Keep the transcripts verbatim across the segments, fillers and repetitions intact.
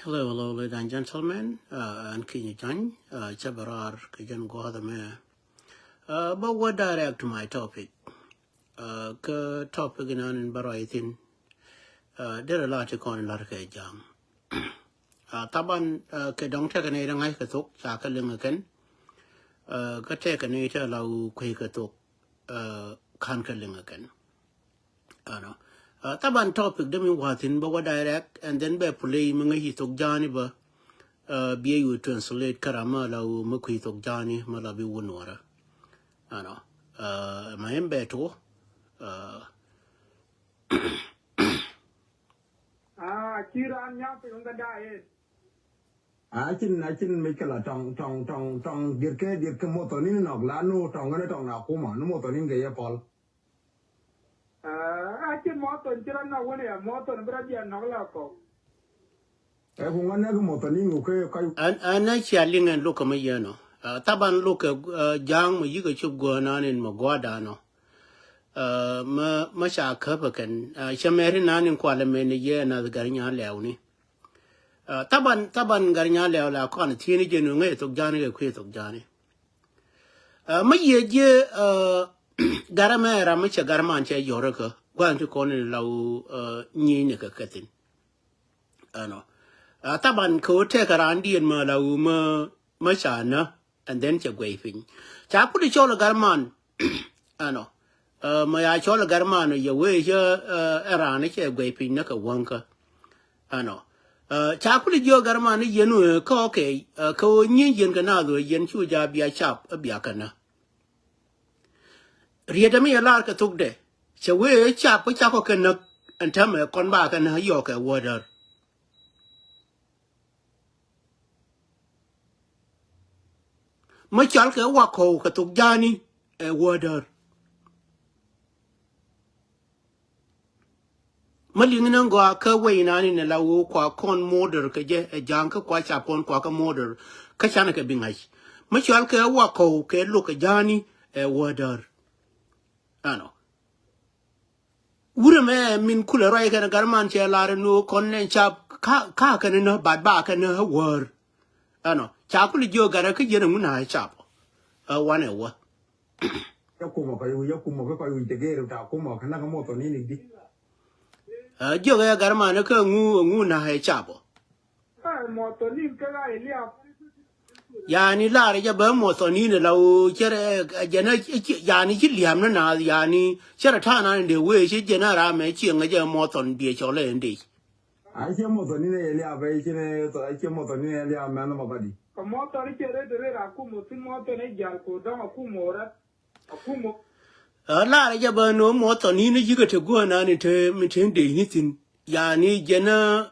Hello, hello, ladies and gentlemen. Uh, ɛn Ki̱ny Jany, uh, cä bä raar kɛ jɛn gua̱a̱th ɛmɛ. Uh, bä wä direct to my topic. Uh, kä topic inan in bä ruac thi̱n. Uh, derɛ la ti kɔn in lar kɛ Ja̱a̱ŋ. Uh, thaban, uh, kɛ dɔ̱ŋ tekɛ nɛy ti ŋa̱c kɛ thok, ca kɛ liŋ ɛ kɛn. Uh, kä tekɛ nɛy ti la wu kuec kɛ thok, uh, ka̱n kɛ liŋ ɛ kɛn. Ɛnɔ. Uh, thaban topic dee mi wa̱thi̱n bä wä direct and then bɛ play mi ŋäc yi thok Ja̱a̱ni bä. Uh, biɛ yu translate kä ram mi la wu mi kui̱ thok Ja̱a̱ni mi la bi wun wärä. Ɛnɔ. Uh, ma in bɛ to. Uh, Ah, ci raan nyaŋ piny ŋä da̱a̱ yɛn. A cin, a cin mi kɛ la tɔŋ, tɔŋ, tɔŋ, tɔŋ, diet kɛ, diet kɛ mothɔ ni nɔk la nu tɔŋ ni tɔŋ na kuma, ni mothɔ ni kɛ yɛ pɔl. Ah, a cin mothɔ ni ci raan na wuni ya, mothɔ ni bi raan diɛ nɔk la kɔ. Ɛ ku ŋɔ nɛk mothɔ ni ŋu kɛ kɔc. An, an na cia liŋ ɛn luk kɛ mi yɛn ɔ. Ah, thaban luk kɛ, ah, Ja̱a̱ŋ mi yikɛ cop guɔ̱ɔ̱n an in mi gua̱a̱r dan ɔ. Ah, mi, mi ca käp ɛ kɛn. Ah, cɛ mɛri nan in kualɛ mɛn ni yɛ nath gar nya lɛw ni. Ah, thaban, thaban gar nya lɛw la kɔn thieni jɛ nu ŋɛ thok Ja̱a̱ni kɛ kui̱ thok Ja̱a̱ni. Ah, mi yɛ jɛ, ah, gar mɛ ram mi cɛ gar man cɛ yɔrɛ kä gua̱a̱n ti kɔn in la wu, ah, nyi ni kɛ kɛ thi̱n. Ɛnɔ. Ah, thaban kɛ wä tɛkɛ raan diɛn ma la wu ma, ma ca nä, and then cɛ guɛy piny. Ca kuli cɔl ɛ gar man. Ɛnɔ. Ah, ma ya cɔl ɛ gar man yɛ wee cɛ, ah, ɛ raan cɛ guɛy piny nä kɛ wäŋkä. Ɛnɔ. Ah, ca kuli jiɔ gar man yɛn wee kä okay, ah, kɛ wä nyi yɛn kɛ naath wee yɛn cu ja bia cap, ɛ bia kɛ nä. Riet dɛ mi yɛ lar kɛ thok dɛ. Cɛ wee cap kä cakɔ kɛ näk ɛn täämɛ kɔn ba kɛ näk yɔɔkɛ wädär. Mi cɔal kɛ wakɔw kɛ thok Ja̱a̱ni ɛ wädär. Mi liŋ ni gɔaa kä wec nani ni la wee kua kɔn model kɛ jɛ ɛ Ja̱a̱ŋ kä kua cap kɔn kua kä model kä canɛ kɛ bi ŋa̱c. Mi cɔal kɛ wakɔw kɛ luk kɛ Ja̱a̱ni ɛ wädär. Ɛnɔ. Wurɛ mɛ min kulɛ ruac kɛn gar man cɛ lar ni kɔn nɛ cap ka, ka kɛn ni bat ba kɛn ni wär. Ɛnɔ. Ca kuli jiɔ garɛ kä jɛn ŋun na cap. Ɛ wanɛ wä. Yɛ kumɔ kɔc wi̱c, yɛ kumɔ kä kɔc wi̱c te gɛɛr ta kumɔ kä nak mothɔ ni ni di. Ɛ jiɔ kɛ gar man kä ŋu, ŋu na ɛ cap. Ɛ, mɔthɔnin kä ɣa̱c liap. Yani lar jɛ bä mɔthɔnin la wu cɛ rɛ, ɛ, jɛn a, ɛ, ci, yani ci liam ni na, yani cɛ rɛ ta̱a̱ nan in dee wee ci jɛn a ram ɛ cieŋ ɛ jɛ mɔthɔn diɛ cɔl ɛ in dee. A cɛ mɔthɔnin ɛ liap ɛ cɛ, ɛ cɛ mɔthɔnin ɛ liap mɛn mɔ badi. Kɛ mɔthɔn cɛ rɛ de rɛ ra kum mɔ thin mɔthɔn ɛ jal ko dɔŋ a kum mɔ rɛ. Ɛ, lar jɛ bä ni mɔthɔnin yikɛ te guänan in te, min te in dee ni thin. Yani jɛn a,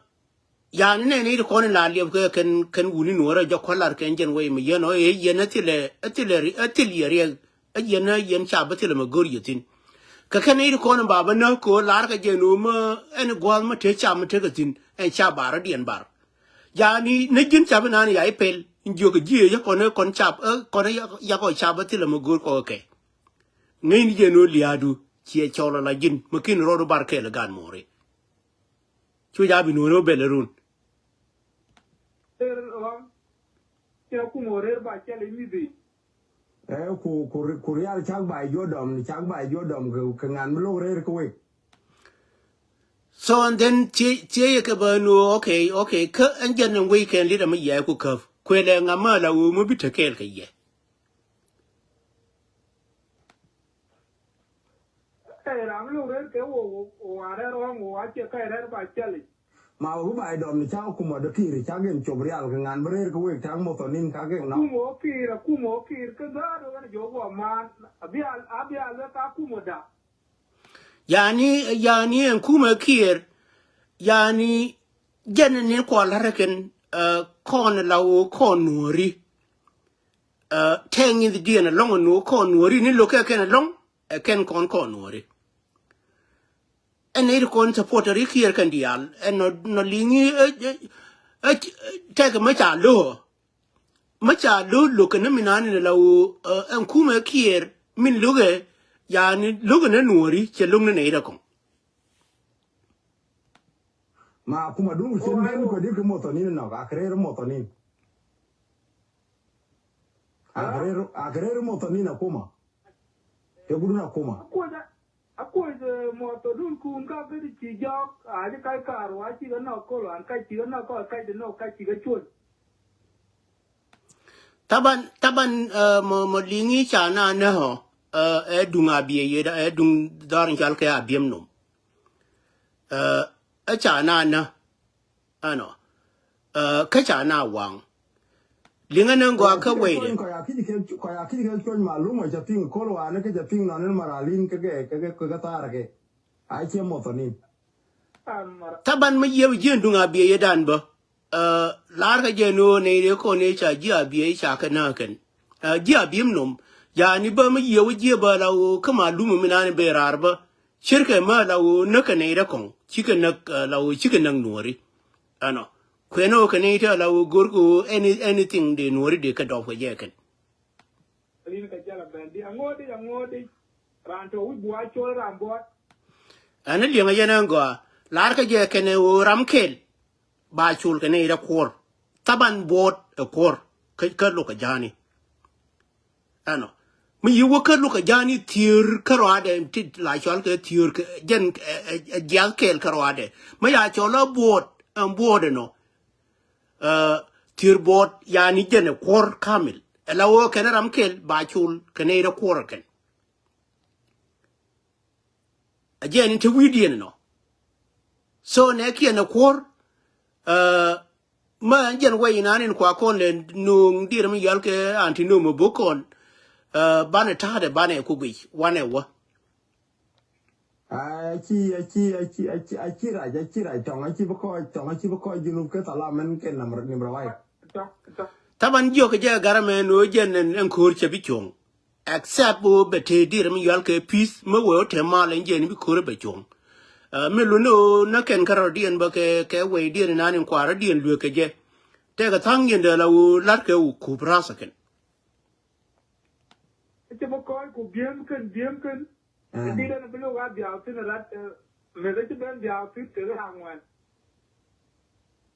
yani nɛn i̱ ti kɔn in la liɛp kɛ kɛn, kɛn wuni nuɔrɛ jɛ kua̱r lar kɛn jɛn wei mi yɛn ɔ, ɛ yɛn a thilɛ, a thilɛ ri, a thil yɛ riɛk, a yɛn a yɛn ca bä thilɛ mɛ go̱r yɛ thin. Kɛ kɛn i̱ ti kɔn in ba bä näk ko̱ lar kɛ jɛn ɔ mɛ ɛn gua̱a̱th mɛ te ca mɛ tekɛ thin, ɛn ca bar a diɛn bar. Yani ni ji̱n ca bi naan ya i̱ pɛl, in jiök ji̱ ɛ yɛ kɔn ɛ kɔn ca, ɛ kɔn ɛ yak ɔ ca bä thilɛ mɛ go̱r kɔ kɛ. Ŋäcni jɛ ni ɣöö lia̱a̱du ciɛ cɔl ala ji̱n mi kin rɔɔdu bar kɛɛl ɛ gaat muɔ̱ɔ̱ri. Cu ja bi nuɔ̱ɔ̱ri wä bɛl ɛ run. Rer ɣɔm. Cɛ kum ɣöö rer ba cɛl ɛ mi̱thi. Ɛ ku, ku, ku rial cak ba jɔ dɔm, cak ba jɔ dɔm kɛ, kɛ ŋan mi lo̱k rer kä wek. So and then thiec, thiec yɛ kɛ bä ni ɣöö, okay, okay, kä ɛn jɛn ɛn wec kɛn li̱t ɛmɛ yɛ ku käp. Kuël ɛ ŋa mä la ɣöö mi bi te kɛɛl kɛ yɛ. Ɛ ram luk rer kɛ wo, wo, wo a rɛr ɣɔm wo a cɛ kɛ rɛr ba cɛl i̱. Ma wä bi ba idɔm ni cak kumɔ dee kiir cak in cop rial kɛ ŋan bi rer kɛ wek tak mothɔ nin kak in nɔ. Kum wo kiir, kum wo kiir kɛ gaat wä kɛn jɔk wä man. A bia, a bia lɛ ka kumɔ da. Yani, yani ɛn kumɛ kiir, yani jɛn ni kuɔ la̱rä kɛn, ɛ, kɔn la wo kɔn nuɔ̱ri. Ɛ, tɛŋ in diɛn ɛlɔ̱ŋ ɛn ɣöö kɔn nuɔ̱ɔ̱ri ni lo̱kɛ kɛn ɛlɔ̱ŋ, ɛ kɛn kɔn kɔn nuɔ̱ɔ̱ri. Ɛn nɛy ti kɔn supporter i̱ kiɛɛr kɛn diaal ɛn nɔ, nɔ liŋi, ɛ, ɛ, ɛ, tɛkɛ mä ca lo̱o̱. Mä ca lo̱o̱ lo̱kɛ ni mi nani ni la ɣöö, ɛ, ɛn kumɛ kiɛɛr min lo̱kɛ, yani lo̱kɛ ni nuɔ̱ɔ̱ri cɛ lo̱k ni nɛy rɛ kɔŋ. Ma akuma dun wi̱c cin ben kɔ dit kɛ mɔthɔnin nɔk, a kɛ rɛr mɔthɔnin. A kɛ rɛr, a kɛ rɛr mɔthɔnin akuma. Kɛ gudun akuma. Akuɔc, akuɔc, eh, mɔthɔdun kun ka ben ci jɔk, a ci kac kaar wa ci kɛ nɔk kol an kac ci kɛ nɔk kɔ kac di nɔk kac ci kɛ cuɔc. Taban, taban, eh, mɔ, mɔ liŋi ca na nä hɔ, eh, ɛ duŋ a biɛ yeda, ɛ duŋ dhɔr in cal kɛ a biɛm nom. Eh, ɛ ca na nä, ɛnɔ. Eh, kä ca na waŋ. Liŋä ni gɔaa kä weyde. Kɔc a kic kɛ, kɔc a kic kɛ cuɔc malum a ca piŋ kol wa ni kä ca piŋ nɔn in maralin kä kɛ, kä kɛ, kä kɛ thaar kɛ. A ciɛ mɔthɔnin. Taban mi yiëë bi ji̱ ɛn duŋ a biɛ yɛ dan bä. Eh, la̱r kä jɛ ni ɣöö nɛy dee kɔn ëë ca ji̱ a biɛ ca kɛ näk kɛn. Eh, ji̱ a bi̱m nom. Yani bä mi yiëë wä jiëë bä la ɣöö kä ma lumä mi nani ben raar bä. Cirkɛ mä la ɣöö näk kɛ nɛy dee kɔŋ. Cikɛ näk, eh, la ɣöö cikɛ näk nuɔri. Ɛnɔ. Kuɛn ɣöö kɛ nɛy te la ɣöö go̱r kɛ ɣöö any, anything dee nuɔri dee kɛ dɔp kɛ jɛ kɛn. Rin kɛ jɛ la bɛn di aŋo̱o̱di, aŋo̱o̱di. Raan tɔ wi̱c bu a col ram buɔt. Ɛn ni liɛŋɛ yɛn ɛn gɔaa. La̱r kɛ jɛ kɛn ɛ ɣöö ram kɛl. Ba col kɛ nɛy dee kuɔr. Thaban buɔt ɛ kuɔr. Kä, kä luk ɛ ja̱a̱ni. Ɛnɔ. Mi yi wä kä luk ɛ ja̱a̱ni thiër kä rɔadɛ ti la cɔl kɛ thiër kɛ jɛn ɛ, ɛ, ɛ jiath kɛɛl kä rɔadɛ. Mi ya cɔl ɛ buɔt, ɛn buɔt ɛnɔ. Eh, thiër buɔt yani jɛn ɛ kuɔr kamil. Ɛ la wä kɛn ram kɛl ba col kɛ nɛy dee kuɔr ɛ kɛn. A jɛn in te wi̱i̱diɛn nɔ. So nɛ kiɛn ɛ kuɔr, eh, mä ɛn jɛn wɛy inan in kua kɔn lɛ nuŋ diɛɛr mi yɔal kɛ anti nuŋ mi bok kɔn, eh, banɛ ta̱a̱dɛ banɛ ku guic wanɛ wä. A ci, a ci, a ci, a ci, a ci rac, a ci rac tɔŋ, a ci bi kɔc tɔŋ, a ci bi kɔc junub kɛ thalam ɛn kɛ nam, nim rawai. Taban jiök kɛ jɛ garɛ mɛ ni ɣöö jɛn ɛn, ɛn ko̱o̱r cɛ bi cuɔ̱ŋ. Except ɣöö bɛ tëë dier mi yual kɛ peace mi wee wä te mal ɛn jɛn bi ko̱o̱r bɛ cuɔ̱ŋ. Eh, mi luni ɣöö nä kɛn kärɔ̱diɛn bä kɛ, kɛ wee diɛn inan in kuarädiɛn lueek kɛ jɛ. Tɛkɛ tha̱a̱ŋ yɛn dee la ɣöö la̱t kɛ wä kup rath ɛ kɛn. Cɛ bä kɔc ku biëm kɛn, biëm kɛn. Ɛ di̱t ɛn bi luk a biaw thi̱n rat, eh, meth ɛ ci ben biaw thi̱n kɛ ran ŋuan.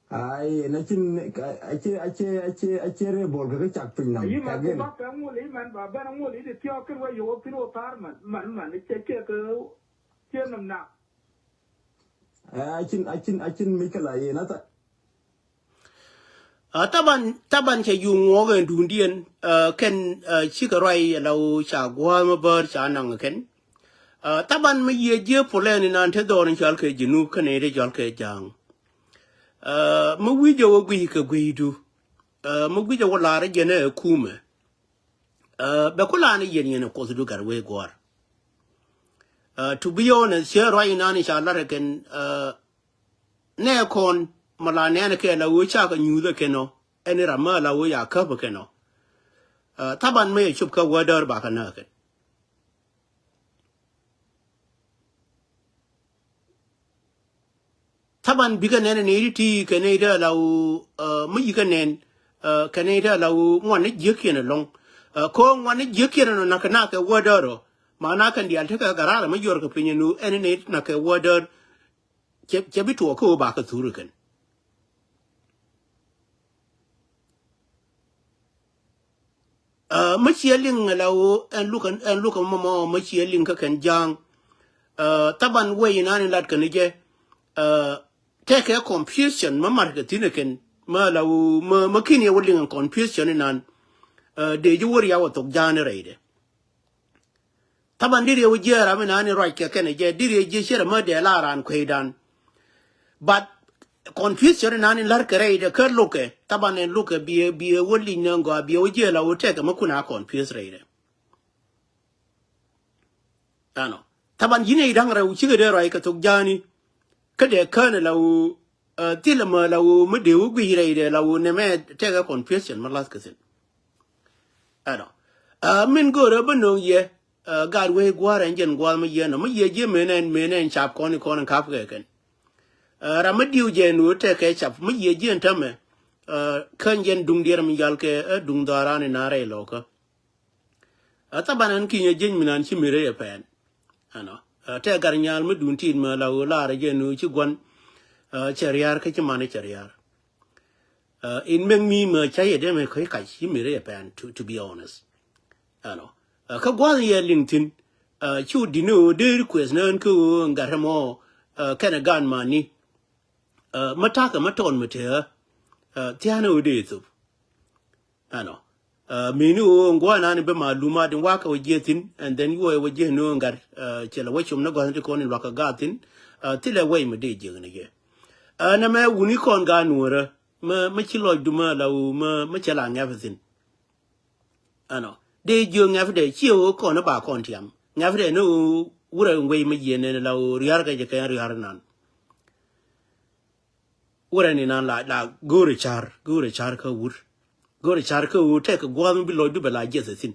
Ai, na cin, a, a ci, a ci, a ci, a ci rɛ bol kɛ kɛ cak piny nam. Ayi man ku bak kɛ ŋul i̱ man ba ben ŋul i̱ ti thiɔk kɛn wä yow thi̱n wä thar man, man, man, cɛ, cɛ kɛ, cɛ nam na. Ɛ, a cin, a cin, a cin mi kɛ la yɛn a tha. A, taban, taban cɛ yuŋ ŋuɔk ɛn duundiɛn, a, kɛn, a, cikɛ ruac ala ɣöö ca gua̱a̱th mä bäär ca naŋ kɛn. A, taban mi yiëë jiëë pulɛn inan te dhɔr in cɔal kɛ Junub kɛn in te cɔal kɛ Ja̱a̱ŋ. A, mi wi̱c jɛ wä guic kɛ gui̱cdu. A, mi wi̱c jɛ wä la̱r jɛn ɛ kumɛ. A, bɛ ku la̱r ni yɛn yɛn ɛ kuothdu gat wee gua̱a̱r. A, to be honest, ciɛ ruac inan in ca la̱r kɛn, a, nɛ kɔn ma la nɛn kɛ la ɣöö cakɛ nyuuth kɛn ɔ ɛn ram ma la ɣöö ya käp kɛn ɔ. A, taban mɛ cop kä wädäär bakɛ näk kɛn. Taban bikɛ nɛn ni ti kɛ ni dee la ɣöö, a, mi yikɛ nɛn, a, kɛ ni dee la ɣöö ŋuan ni jiäkiɛn ɛlɔ̱ŋ. A, ko ŋuan ni jiäkiɛn ɛnɔ nak kɛ nak kɛ wädäär ɔ ma nak kɛn diaal tekɛ garaar mi yuɔr kɛ piny ɛn ɣöö ɛn ni nak kɛ wädäär. Cɛ, cɛ bi tuɔɔk kä ɣöö ba kɛ thur kɛn. Ɛ, mä ciɛ liŋ la ɣöö ɛn lukɛ, ɛn lukɛ mɔmɔ mä ciɛ liŋ kä kɛn Ja̱a̱ŋ. Ɛ, taban wec inan in lat kɛn jɛ. Ɛ, tɛkɛ confusion mä mar kɛ thi̱n kɛn mä la ɣöö mä, mä ki̱n yɛ wä liŋ confusion inan. Ɛ, dee ji̱ wä riaw ɛ thok Ja̱a̱ŋ rɛydɛ. Taban diri ɛ wä jiɛ ram inan in ruac kɛ kɛn jɛ diri ɛ jiɛ ciɛ rɛ mä dee la ran kueydan. But confusion inan in lär kɛ rɛy dɛ kä lukɛ taban in lukɛ biɛ, biɛ wä lic ni ŋɔa biɛ wä jiɛ la wä tɛkɛ mä kun a confuse rɛy dɛ. Ɛnɔ taban ji̱n ɛ ida̱ŋ rɛw cikɛ dee ruac kɛ thok Ja̱a̱ŋ ni. Kä dee kään ɛ la wä, ɛ, thilɛ mä la wä mä dee wä guic rɛy dɛ la wä nɛmɛ tɛkɛ confusion mä lath kɛ thi̱n. Ɛnɔ. Ɛ, min go̱o̱rä bä no̱o̱ŋ yɛ, ɛ, gaat wee gua̱a̱r ɛn jɛn gua̱a̱r mi yɛn ɔ mi yɛ jiɛ men ɛn, men ɛn cap kɔn i̱ kɔn in kap kɛ kɛn. Ɛ, ram mi diw jɛ ɛn wee tɛkɛ cap mi yɛ jiɛ ɛn tämɛ. Ɛ, kän jɛn duŋ diɛɛr mi yal kɛ, ɛ, duŋ dhɔaran inan rɛy lɔkä. Ɛ, thaban ɛn kinyɛ jieny mi nan ci mi rɛy ɛ pɛn. Ɛnɔ. Ɛ, tɛ gar nyal mi duun tit mɛ la ɣöö lar jɛ nu ci gua̱n. Cɛ ria̱r kä ci man cɛ ria̱r. It make me mɛ ca yɛ dee mɛ kä kac ci mi rɛ yɛ pɛn, to, to be honest. Ɛnɔ kä gua̱th yɛ liŋ thi̱n. Ci wä di̱t ni ɣöö dee request ni ɣän kä ɣöö gat ɛmɔ kɛnɛ gan mani. Mä ta̱kɛ mä tɔn mi te ɣä thia̱a̱n ɣöö dee thop. Ɛnɔ mi ni ɣöö ŋuɔ̱ɔ̱n an i̱ bä malumat in wakɛ wä jiɛ thi̱n, and then yuɔɛ wä jiɛ ni ɣöö gat cɛ lɛ wä com ni gɔ̱th in ti kɔn in luakä gaat thi̱n. Thilɛ wɛy mi dee jiek ni jɛ. Ɛn ɛmɛ wuni kɔn gaat nuɔ̱ɔ̱rä mä, mä ci lɔcdu mä la ɣöö mä, mä cɛ la ŋɛp thi̱n. Ɛnɔ dee jiök ŋɛpdɛ ciɛ ɣöö kɔn i̱ ba kɔn tiam. Ŋɛpdɛ ni ɣöö wurɛ wei mä jiɛ nɛn la ɣöö ria̱r kɛ jɛ kɛn ria̱r inan. Wurɛ ni nan la, la go̱o̱rɛ ca̱r, go̱o̱rɛ ca̱r kä wur. Go̱o̱rɛ ca̱r kä wur tɛk kɛ gua̱a̱th mi bi lɔcdu bɛ la jiɛth ɛ thi̱n.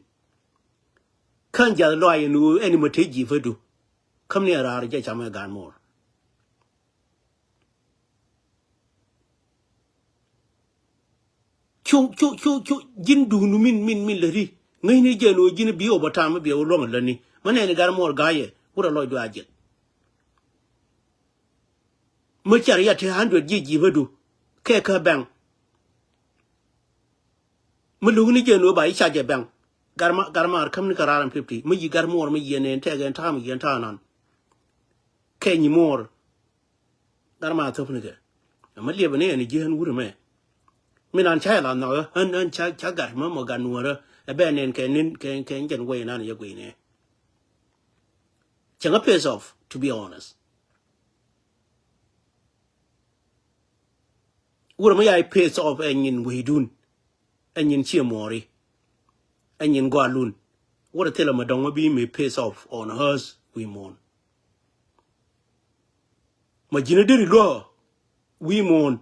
Kä jiath lɔaac ɛn wur ɛn imɛ te ji̱ pädu. Käm ni ɛ raar jɛ cam ɛ gaan muɔɔr. Cu, cu, cu, cu ji̱n duundu min, min, min läti. Ŋäcni jɛ ɛn wur ji̱n bi ɣöö bä ta̱a̱m mi bi ɣöö luɔ̱ŋ lätni. Mä nɛɛni gaan muɔɔr ga̱a̱cɛ wurɛ lɔcdu a jiɛth. Mä cɛ riɛt ti hundred ji̱ ji̱ bä du kɛ kä bɛŋ. Mä luk ni jɛ ni wä ba i̱ ca jɛ bɛŋ. Gat ma, gat ma ar käm ni kɛ raar ɛn fifty. Mä yi gat muɔɔr mä yiɛn ɛn tɛk ɛn ta̱a̱ mä yiɛn ta̱a̱ nan. Kɛ nyi muɔɔr. Gat ma thop ni kɛ. Mä liɛpɛ ni ɛn ji̱ ɣän wut ɛmɛ. Mi nan ca jɛ la nhɔk ɣä ɣän, ɣän ca, ca gat mä mɔ gat nuɔ̱ɔ̱rä. Ɛ bɛ nɛn kɛ nin kɛ, kɛ jɛn wei nan yɛ guiy nɛ. Cäŋ a piss off, to be honest. Wurɛ mi ya i̱ piss off ɛ nyin weydun, ɛ nyin ciɛ muɔɔri, ɛ nyin gɔalun. Wurɛ thilɛ mɛ dɔ̱ŋ mɛ bi mi piss off on hers wi̱i̱ muɔ̱ɔ̱n. Mɛ ji̱n deri luɔ̱ɔ̱ wi̱i̱ muɔ̱ɔ̱n.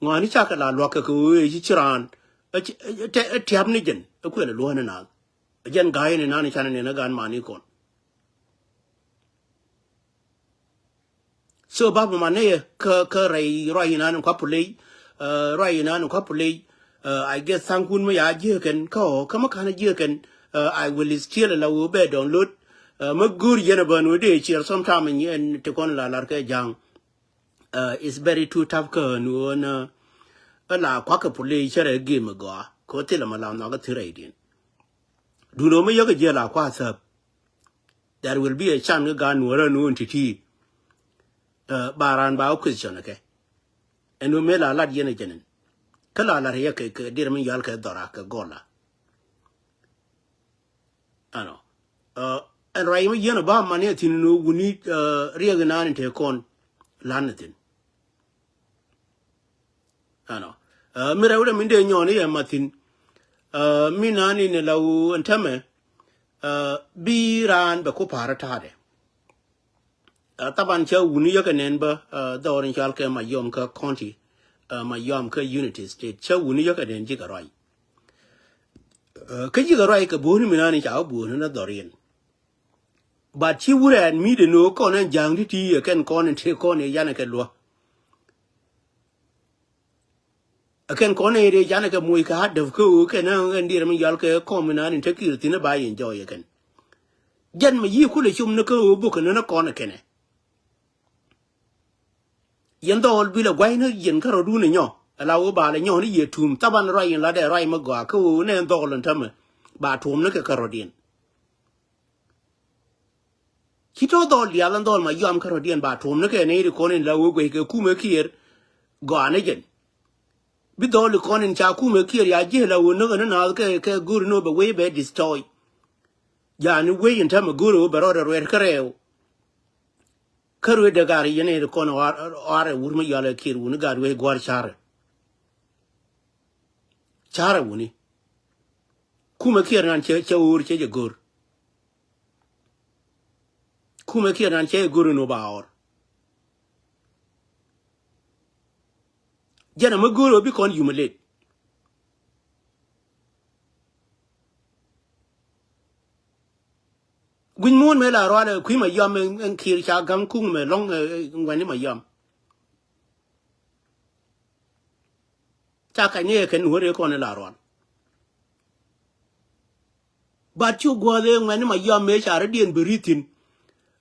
Ŋɔaani cakɛ la lua̱k kɛ kɛ ɣöö ëë ci ci raan ɛ tiap ni jɛn ɛ kuɛl ɛ luɔ̱ɔ̱n ɛ naath. Ɛ jɛn ga̱a̱c ni naan i̱ canɛ nɛn ɛ gaan mani kɔn. So bapɛ man nɛyɛ kä, kä rɛy ruac inan in kua puley. Ruac inan in kua puley. I guess tha̱a̱ŋkun mi ya jiäkɛn kä ɔ kä mi ka̱n jiäkɛn. I will still la wee bɛ download. Mä go̱o̱r yɛn a bän wee dee ciɛr sometime in ti kɔn la lar kɛ ja̱a̱ŋ. It's very too tough kä ni ɣän. Ɛ la kua̱kɛ puley cärɛ gëëm ɛ gɔaa kɛ ɣä thilɛ ma la nhɔakä thi̱n rɛydiɛn. Duundɛ ɣä mi yäkä jiɛ la kua̱ thäp. There will be a chance kä gaat nuɔ̱ɔ̱rä ni ɣän ti̱ti̱. Ba raan ba wä question kɛ ɛn ɣöö mëë la lat yɛn ɛ jɛn ɛn. Kä la lat yɛ kɛ, kɛ diɛt mi yɔal kɛ dhɔra kɛ gɔla. Ɛnɔ ɛn ruac mi yɛn ɛ ba man yɛ thi̱n ni ɣöö wuni riɛk inan in te kɔn lan ɛ thi̱n. Ɛnɔ mi rɛw dɛ min dee nyɔɔn i̱ ɛ mathin. Mi naan in la wu ɛn tämɛ bi raan bɛ ku pa̱a̱r ta̱a̱dɛ. Thaban cä wuni yäkɛ nɛn bä dhɔr in cɔal kɛ Mayom kä county, Mayom kä Unity State, cä wuni yäkɛ nɛn ji̱ kɛ ruac. Kä ji̱ kɛ ruac kɛ buɔ̱ni mi naan in ca wä buɔ̱ni na dhɔr in. But ci wurɛ ɛn mi dee no̱o̱k kɔn ɛn ja̱a̱ŋ ti ti ɛ kɛn kɔn in tëë kɔn ɛ yanɛ kɛ luä. Ɛ kɛn kɔn ɛ rɛy canɛ kɛ moc kɛ hadäf kä ɣöö kɛn ɛ ɛn diɛɛr mi yɔal kɛ kɔm inan in te ki̱i̱r thi̱n ɛ ba yɛn jɔɔc ɛ kɛn. Jɛn mɛ yi̱ kulɛ com ni kä ɣöö bok kɛ ni ni kɔn ɛ kɛnɛ. Yɛn dhɔɔl bilɛ gua̱cni yɛn kärɔ̱dun ɛ nyɔ. Ɛ la wee ba lɛ nyɔ ni yɛ tuum thaban ruac in latdɛ ruac mi gɔaa kä ɣöö nɛ ɛn dhɔɔl in tämɛ ba tuɔm ni kɛ kärɔ̱diɛn. Ci tɔ̱ dhɔl diaal ɛn dhɔl Mayom kärɔ̱diɛn ba tuɔm ni kɛ nɛy ti kɔn in la wee guec kɛ kumɛ Kiir gɔaa ni jɛn. Bi dhɔl ikɔn in ca kumɛ Kiir ya ji̱ la wee näk ɛn naath kɛ, kɛ go̱o̱ri ni wee bɛ wee bɛ destroy. Jaani wee in tämɛ go̱o̱ri wee bɛ rɔɔdɛ ruɛt kärɛw. Kä ruetdɛ gat yɛn in kɔn ɣɔaarɛ wur mi yɔalɛ Kiir wuni gat wee gua̱r ca̱rɛ. Ca̱rɛ wuni. Kumɛ Kiir nan cɛ, cɛ ɣöör cɛ jɛ go̱o̱r. Kumɛ Kiir nan cɛ go̱r in wä ba ɣɔr. Jɛn a mi go̱r wä bi kɔn humiliate. Guic muɔ̱ɔ̱n mëë la rual ɛ kui̱ Mayom ɛn Kiir ca ga̱ŋ kuŋ mɛ lɔ̱ŋ ɛ ŋuɛ̈ni Mayom. Ca kac ni ɛ kɛn wä rëë kɔn ila rual. But cu guɔ̱ɔ̱th ëë ŋuɛ̈ni Mayom mëë ca rɔ̱diɛn bɛ ri̱th thi̱n.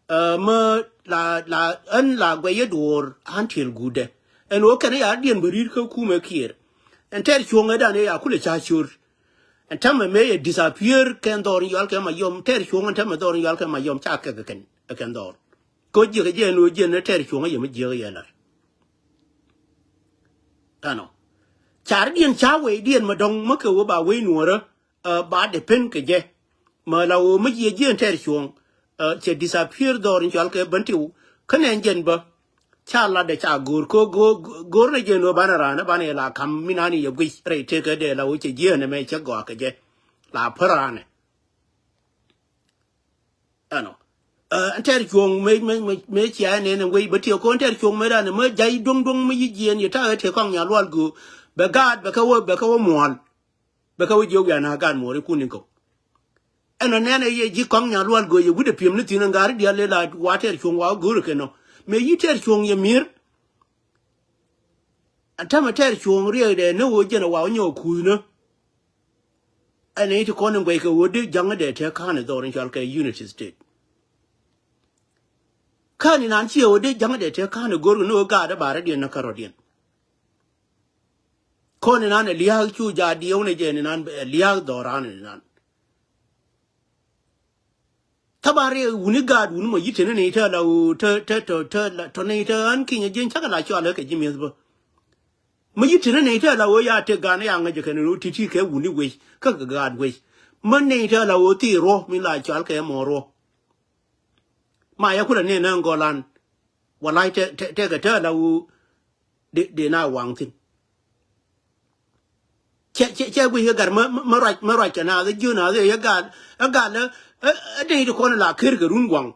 Ɛ, mä la, la, ɣän la guɛc yɛ duɔ̱ɔ̱r ɣän tiɛl guutdɛ. Ɛn ɣöö kɛn ya diɛn bä ri̱t kä kumɛ Kiir. Ɛn tɛɛr cuɔ̱ŋ ɛ dan ɛ ya kulɛ ca cor. Ɛn tämɛ mëë yɛ disappear kɛn dhɔr in yual kɛ Mayom, tɛɛr cuɔ̱ŋ ɛn tämɛ dhɔr in yual kɛ Mayom ca kɛk kɛn, ɛ kɛn dhɔr. Kä jiɛk ɛ jɛ ɛn ɣöö jiɛn ɛ tɛɛr cuɔ̱ŋ ɛ yɛ mi jiɛk ɛ yɛ la̱r. Ɛnɔ. Car diɛn ca wecdiɛn ma dɔ̱ŋ mä kɛ wä ba wec nuɔ̱ɔ̱rä, ɛ, ba depend kɛ jɛ. Mä la wä mä jiɛ jiɛn tɛɛr cuɔ̱ŋ, ɛ, cɛ disappear dhɔr in cɔal kɛ Bentiu. Kä nɛn jɛn bä. Ca latdɛ ca go̱o̱r kä go̱o̱r, go̱o̱r nɛ jɛn wä banɛ raan, banɛ la kam mi nani yɛ guic rɛy tëkä dee la wä cɛ jiɛn ɛmɛ cɛ gɔaa kɛ jɛ. La pär raanɛ. Ɛnɔ. Ɛ, ɛn tɛɛr cuɔ̱ŋ mëë, mëë, mëë, mëë cia ɛn ɛn wec bä tiɛ kɔn tɛɛr cuɔ̱ŋ mëë danɛ mä jay duɔ̱ŋ duɔ̱ŋ mä yi jiɛn yɛ ta̱a̱ ɛ tëë kɔaŋ nya lual göö. Bɛ gaat bɛ kɛ wä, bɛ kɛ wä muɔ̱ɔ̱l. Bɛ kɛ wä jiɛ wian a gaat muɔ̱ɔ̱l ikun in kɔk. Ɛnɔ nɛn ɛ yɛ ji̱ kɔaŋ nya lual göö yɛ wi̱cdɛ piɛm ni thi̱n ɛn gaat ri diaal lɛ la wa tɛɛr cuɔ̱ŋ wa wä go̱o̱r ɛ kɛ nɔ. Mëë yi tɛɛr cuɔ̱ŋ yɛ mi̱er. Ɛn tämɛ tɛɛr cuɔ̱ŋ riɛkdɛ ni ɣöö jɛn ɛ wa wä nyɔk kuuth ni. Ɛn i̱ ti kɔn in guɛc kɛ ɣöö dee ja̱ŋ dee tëë ka̱n ɛ dhɔr in cɔal kɛ Unity State. Ka̱n inan ciɛ ɣöö dee ja̱ŋ dee tëë ka̱n ɛ go̱r kɛ ni ɣöö gaat ɛ ba rɔ̱diɛn ni kärɔ̱diɛn. Kɔn inan ɛ lia̱a̱k cu jaat diɛw ni jɛ inan ɛ lia̱a̱k dhɔran inan. Thaban riɛk wuni gaat wuni mɔ yi̱t teni nɛy te la ɣöö te te te te la tɔ nɛy te ɣän kinyɛ jieny cakɛ la cɔal ɣä kɛ ji̱ mi̱eth bä. Mɔ yi̱t teni nɛy te la ɣöö ya tëk gan ya ŋäc jɛ kɛn ɣöö ti̱ti̱ kɛ wuni wec kä kɛ gaat wec. Mä nɛy te la ɣöö thil ruɔ mi la cɔal kɛ mɔ ruɔ. Ma ya kulɛ nɛn ɛ ŋɔlan. Walay te te te kɛ te la ɣöö dee dee na waŋ thi̱n. Cɛ cɛ cɛ guic kɛ gat mä mä ruac mä ruac kɛ naath ɛ jiö naath ɛ yɛ gal ɛ gal ɛ ɛ dee ti kɔn la ker kɛ run guaŋ.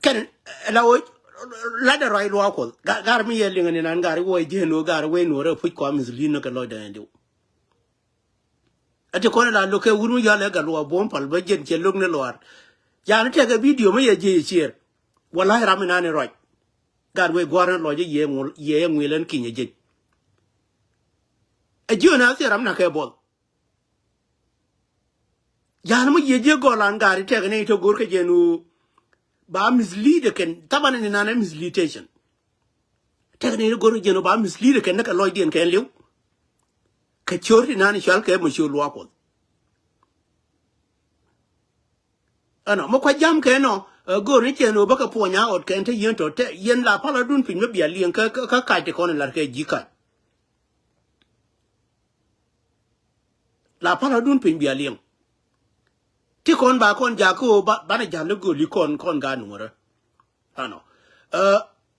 Kɛn ɛ la wä lat ɛ ruac luaak kuɔth gar mi yɛ liŋ ni nan gar wä ji̱ nuɔ gar wä nuɔ rɛ puc kɔam mi thilin ni kɛ lɔc dɛn diw. Ɛ ti kɔn la lo̱k kɛ wur mi yɔal ɛ gat luaak buɔ̱m pal bä jiɛn cɛ lo̱k ni luaar. Yan tɛkɛ bidio mi yɛ ji̱ ciɛɛr. Walay ram inan iruac. Gat wee gua̱r ni lɔc yɛ ŋuil yɛ ŋuil ɛn kinyɛ jiec. Ɛ jiö na thiɛ ram na kɛ buɔth. Yan mi yie jiɛ gɔl an gari tɛk ni ito go̱r kɛ jɛn wu. Ba mislead kɛn thaban ni nan ɛ misleadation. Tɛk ni ito go̱r kɛ jɛn wu ba mislead kɛn ni kɛ lɔcdiɛn kɛn liw. Kɛ ciöör ti nan i̱ cual kɛ mɔ ciöör luaak kuɔth. Ɛnɔ mɛ kua jam kɛ nɔ ɛ go̱o̱r ni cɛn ɣöö bä kɛ puɔ̱ny a ɣɔt kɛn te yien tɔ te yien la pal adun piny mi bia liɛŋ kä kä kac ti kɔn in lar kɛ ji̱ kac. La pal adun piny bia liɛŋ. Ti kɔn ba kɔn jakä ɣöö ba banɛ ja̱l i̱ gööli kɔn kɔn gaat nuɔrä. Ɛnɔ ɛ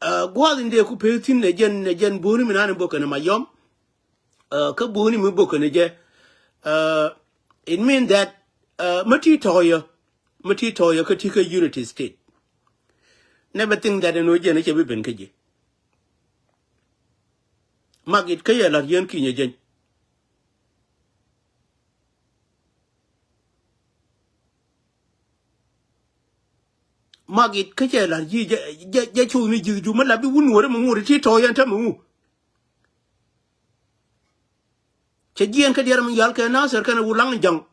ɛ gua̱a̱th in dee ku pek thi̱n ɛ jɛn ɛ jɛn bo̱o̱ni mi nan in bok kɛn ɛ Mayɔm. Ɛ kä bo̱o̱ni mi bok kɛn ɛ jɛ. Ɛ it mean that ɛ mä ti tɔ̱ɔ̱yä mä ti tɔ̱ɔ̱yä kä ti kä Unity State. Never think that ɛn ɣöö jɛn ɛ cɛ bi ben kä ji̱. Mak it kä yɛ la̱t yien kinyɛ jeny. Mak it kä cɛ la̱t ji̱ jɛ jɛ jɛ cuth ni ji̱th ju mä la̱t bi wun nuɔ̱ɔ̱ri mi ŋuɔ̱ɔ̱ri ti tɔ̱ɔ̱ yɛn tämɛ wu. Cɛ jiɛɛn kä diɛɛr mi yual kɛ Nasir kɛnɛ Wulaŋ Jaŋ.